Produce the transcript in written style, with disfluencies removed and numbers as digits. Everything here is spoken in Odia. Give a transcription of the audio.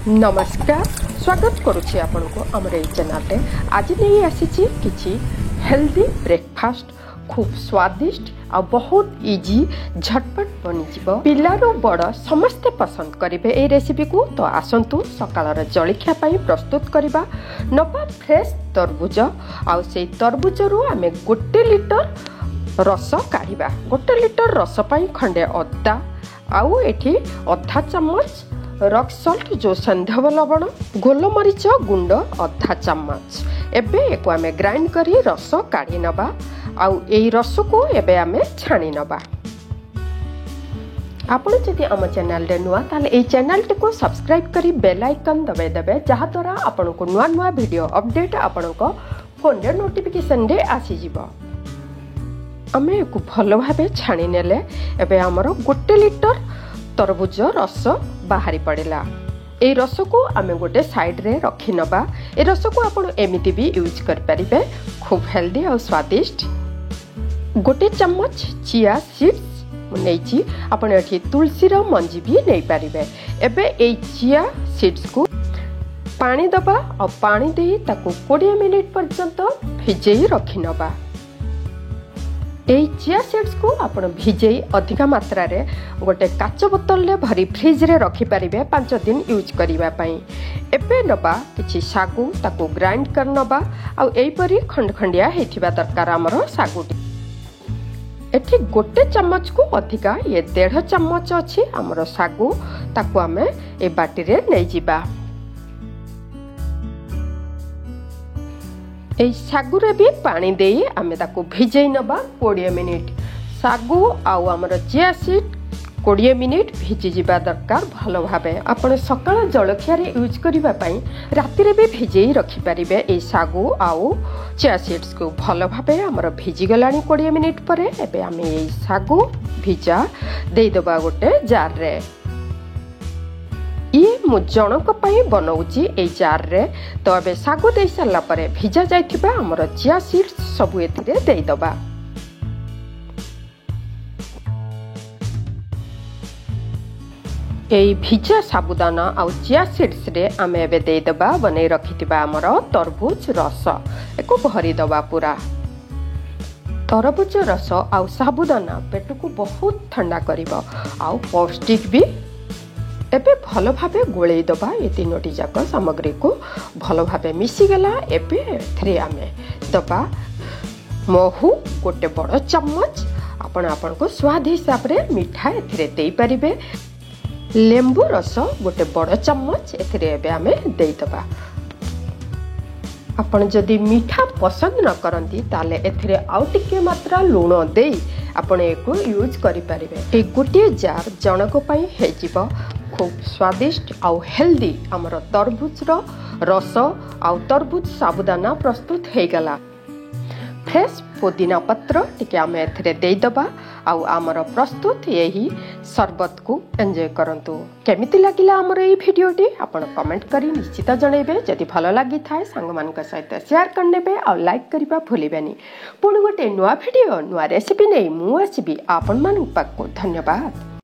ନମସ୍କାର, ସ୍ୱାଗତ କରୁଛି ଆପଣଙ୍କୁ ଆମର ଏଇ ଚ୍ୟାନେଲରେ। ଆଜି ନେଇ ଆସିଛି କିଛି ହେଲ୍ଦି ବ୍ରେକଫାଷ୍ଟ, ଖୁବ୍ ସ୍ୱାଦିଷ୍ଟ ଆଉ ବହୁତ ଇଜି, ଝଟପଟ ବନିଯିବ। ପିଲାରୁ ବଡ଼ ସମସ୍ତେ ପସନ୍ଦ କରିବେ ଏଇ ରେସିପିକୁ। ତ ଆସନ୍ତୁ ସକାଳର ଜଳଖିଆ ପାଇଁ ପ୍ରସ୍ତୁତ କରିବା। ନବା ଫ୍ରେଶ୍ ତରଭୁଜ, ଆଉ ସେଇ ତରଭୁଜରୁ ଆମେ 1 ଲିଟର ରସ କାଢ଼ିବା। 1 ଲିଟର ରସ ପାଇଁ ଖଣ୍ଡେ ଅଦା, ଆଉ ଏଠି ଅଧା ଚାମଚ ରକ୍ ସଲ୍ଟ ଯେଉଁ ସନ୍ଧବ ଲବଣ, ଗୋଲମରିଚ ଗୁଣ୍ଡ ଅଧା ଚାମଚ। ଏବେ ଏକୁ ଆମେ ଗ୍ରାଇଣ୍ଡ କରି ରସ କାଢ଼ି ନେବା, ଆଉ ଏଇ ରସକୁ ଏବେ ଆମେ ଛାଣି ନେବା। ଆପଣ ଯଦି ଆମ ଚ୍ୟାନେଲରେ ନୂଆ, ତାହେଲେ ଏଇ ଚ୍ୟାନେଲଟିକୁ ସବସ୍କ୍ରାଇବ୍ କରି ବେଲ୍ ଆଇକନ୍ ଦବାଇ ଦେବେ, ଯାହାଦ୍ୱାରା ଆପଣଙ୍କୁ ନୂଆ ନୂଆ ଭିଡ଼ିଓ ଅପଡେଟ୍ ଆପଣଙ୍କ ଫୋନରେ ନୋଟିଫିକେସନରେ ଆସିଯିବ। ଆମେ ଏକୁ ଭଲ ଭାବେ ଛାଣି ନେଲେ ଏବେ ଆମର 1 ଲିଟର ତରଭୁଜ ରସ ବାହାରି ପଡ଼ିଲା। ଏଇ ରସକୁ ଆମେ ଗୋଟେ ସାଇଡ଼ରେ ରଖିନେବା। ଏ ରସକୁ ଆପଣ ଏମିତି ବି ୟୁଜ୍ କରିପାରିବେ, ଖୁବ୍ ହେଲ୍ଦି ଆଉ ସ୍ୱାଦିଷ୍ଟ। 1 ଚାମଚ ଚିଆ ସିଡ୍ସ ମୁଁ ନେଇଛି, ଆପଣ ଏଠି ତୁଳସୀର ମଞ୍ଜି ବି ନେଇପାରିବେ। ଏବେ ଏଇ ଚିଆ ସିଡ୍ସକୁ ପାଣି ଦେବା, ଆଉ ପାଣି ଦେଇ ତାକୁ 20 ମିନିଟ୍ ପର୍ଯ୍ୟନ୍ତ ଭିଜେଇ ରଖିନେବା। ଏଇ ଚିଆ ସିଡ୍ସକୁ ଆପଣ ଭିଜେଇ ଅଧିକା ମାତ୍ରାରେ ଗୋଟେ କାଚ ବୋତଲରେ ଭରି ଫ୍ରିଜରେ ରଖିପାରିବେ 5 ଦିନ ୟୁଜ୍ କରିବା ପାଇଁ। ଏବେ ନେବା କିଛି ଶାଗୁ, ତାକୁ ଗ୍ରାଇଣ୍ଡ କରିନେବା, ଆଉ ଏଇପରି ଖଣ୍ଡ ଖଣ୍ଡିଆ ହେଇଥିବା ଦରକାର ଆମର ଶାଗୁଟି। ଏଠି 1 ଚାମଚକୁ ଅଧିକା, ଇଏ ଦେଢ଼ ଚାମଚ ଅଛି ଆମର ଶାଗୁ, ତାକୁ ଆମେ ଏ ବାଟିରେ ନେଇଯିବା। ଏଇ ଶାଗୁରେ ବି ପାଣି ଦେଇ ଆମେ ତାକୁ ଭିଜେଇ ନେବା 20 ମିନିଟ୍। ଶାଗୁ ଆଉ ଆମର ଚିଆ ସିଡ୍ 20 ମିନିଟ୍ ଭିଜିଯିବା ଦରକାର ଭଲ ଭାବେ। ଆପଣ ସକାଳ ଜଳଖିଆରେ ୟୁଜ୍ କରିବା ପାଇଁ ରାତିରେ ବି ଭିଜେଇ ରଖିପାରିବେ ଏଇ ଶାଗୁ ଆଉ ଚିଆ ସିଡ୍ସକୁ। ଭଲ ଭାବେ ଆମର ଭିଜିଗଲାଣି 20 ମିନିଟ୍ ପରେ। ଏବେ ଆମେ ଏଇ ଶାଗୁ ଭିଜା ଦେଇଦେବା ଗୋଟେ ଜାର୍ରେ। ଇଏ ମୁଁ ଜଣଙ୍କ ପାଇଁ ବନଉଛି ଏଇ ଜାର୍ରେ। ତ ଏବେ ଶାଗୁ ଦେଇ ସାରିଲା ପରେ ଭିଜା ଯାଇଥିବା ଆମର ଚିଆ ସିଡ୍ସ ସବୁ ଏଥିରେ ଦେଇଦେବା। ଏଇ ଭିଜା ସାବୁଦାନା ଆଉ ଚିଆ ସିଡ୍ସରେ ଆମେ ଏବେ ଦେଇଦେବା ବନେଇ ରଖିଥିବା ଆମର ତରଭୁଜ ରସ। ଏକୁ ଭରିଦେବା ପୁରା। ତରଭୁଜ ରସ ଆଉ ସାବୁଦାନା ପେଟକୁ ବହୁତ ଥଣ୍ଡା କରିବ ଆଉ ପୌଷ୍ଟିକ ବି। ଏବେ ଭଲ ଭାବେ ଗୋଳେଇ ଦେବା ଏ ତିନୋଟି ଯାକ ସାମଗ୍ରୀକୁ। ଭଲ ଭାବେ ମିଶିଗଲା। ଏବେ ଏଥିରେ ଆମେ ଦେବା ମହୁ 1 ବଡ଼ ଚାମଚ। ଆପଣ ଆପଣଙ୍କ ସ୍ୱାଦ ହିସାବରେ ମିଠା ଏଥିରେ ଦେଇପାରିବେ। ଲେମ୍ବୁ ରସ 1 ବଡ଼ ଚାମଚ ଏଥିରେ ଏବେ ଆମେ ଦେଇଦେବା। ଆପଣ ଯଦି ମିଠା ପସନ୍ଦ ନ କରନ୍ତି, ତାହେଲେ ଏଥିରେ ଆଉ ଟିକେ ମାତ୍ରା ଲୁଣ ଦେଇ ଆପଣ ଏକୁ ୟୁଜ୍ କରିପାରିବେ। ଏଇ ଗୋଟିଏ ଜାର୍ ଜଣଙ୍କ ପାଇଁ ହେଇଯିବ। ଖୁବ୍ ସ୍ୱାଦିଷ୍ଟ ଆଉ ହେଲ୍ଦି ଆମର ତରଭୁଜର ରସ ଆଉ ତରଭୁଜ ସାବୁଦାନା ପ୍ରସ୍ତୁତ ହେଇଗଲା। ଫ୍ରେଶ୍ ପୋଦିନା ପତ୍ର ଟିକେ ଆମେ ଏଥିରେ ଦେଇଦେବା, ଆଉ ଆମର ପ୍ରସ୍ତୁତ ଏହି ସରବତକୁ ଏନ୍ଜୟ କରନ୍ତୁ। କେମିତି ଲାଗିଲା ଆମର ଏଇ ଭିଡ଼ିଓଟି ଆପଣ କମେଣ୍ଟ କରି ନିଶ୍ଚିତ ଜଣାଇବେ। ଯଦି ଭଲ ଲାଗିଥାଏ ସାଙ୍ଗମାନଙ୍କ ସହିତ ସେୟାର କରିନେବେ, ଆଉ ଲାଇକ୍ କରିବା ଭୁଲିବେନି। ପୁଣି ଗୋଟେ ନୂଆ ଭିଡ଼ିଓ, ନୂଆ ରେସିପି ନେଇ ମୁଁ ଆସିବି ଆପଣମାନଙ୍କ ପାଖକୁ। ଧନ୍ୟବାଦ।